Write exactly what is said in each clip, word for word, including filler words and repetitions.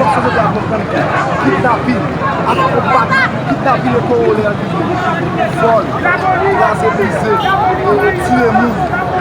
Sosyete a konprann ke kidnapin ak konbat kidnapin e kowole an ki vle vòl, kraze brize, tiye moun,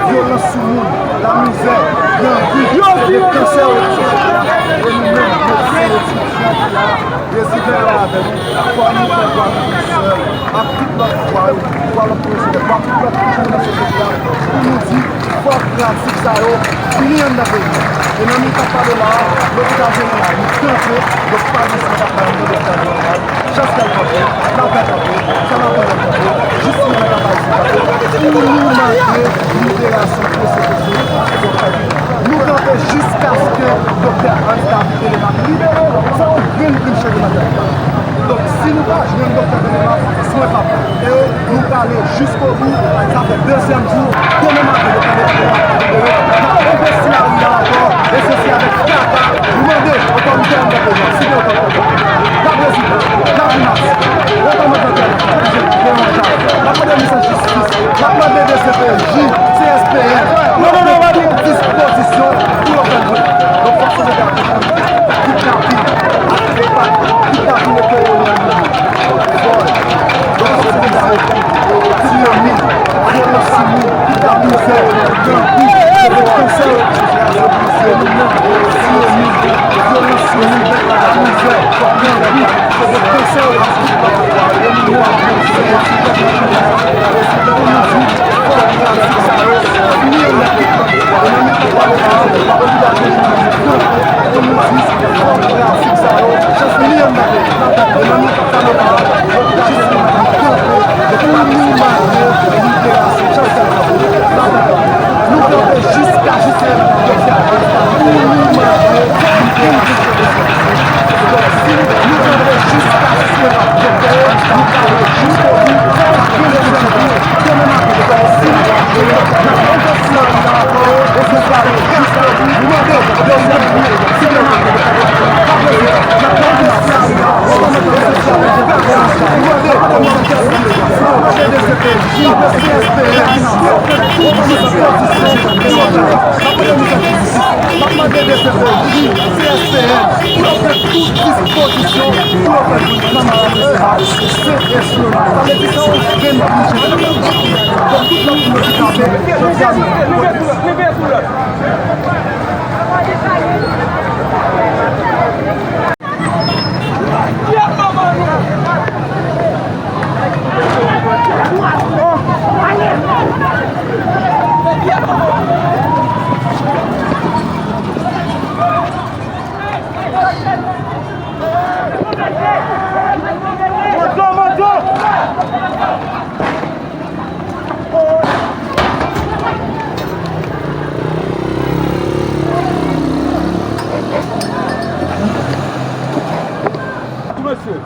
vyolans sou moun, lamizè, grangou, se de kansè yo sou sosyete a. E nou menm, medsen, etidyan ki la a, rezidan yo avè nou, fò nou pran dwa nou sèl ak tout lòt vwa yo, vwa lòt pwofesyonèl, vwa tout lòt kouch nan sosyete a, pou nou di, fòk pratik sa yo fini anndan peyi a. E nan mitan pale la a, lopital jeneral, nou kanpe, donk pa gen sa k ap bay anndan lopital jeneral. Chans kè l kanpe, n ap fè kanpe, sa n ap fè kanpe, jistis nan kapab kanpe, pou nou mande liberasyon prese prese doktè Guy. Nou kanpe jiskaske doktè Hans David Telemaque libere san yon grenn grenn chanje matèl. Donk, si nou pa jwenn doktè Telemaque, swen p ap fèt. E nou prale jiskobou, sa fè dezyèm jou, demen maten, doktè Telemaque libere, n ap kanpe sou lari a ankò, e se si avèk fraka, nou mande otorite anndan peyi a, si gen otorite, laprezidan, laprimas, otorite anndan peyi a, n ap mande misye jistis, n ap mande D C P J, C S P N, nou mande tout dispozisyon pou yo fè l jwenn. Donk, fòk sosyete a konprann kidnapin, ak konbat kidnapin e kowole an nou vòl. Donk, fòk sosyete a konprann, tiye moun, vyolans sou moun, kidnapin, grangou, se de kansè yo sou sosyete a, se brize moun nan, tiye moun, vyolans sou moun, lamizè, grangou, se de kansè yo sou sosyete a.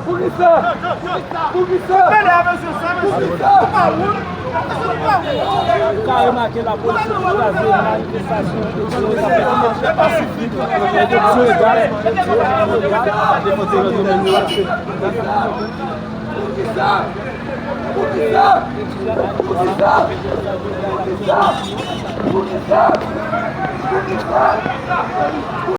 Poukisa? Poukisa? Poukisa? Ou ka remake lapolis kraze manifestasyon, e yo t ap fè pasifik, e yo t ap tire gaz, e yo t ap tire gaz, e yo t ap tire gaz. Poukisa? Poukisa? Poukisa? Poukisa?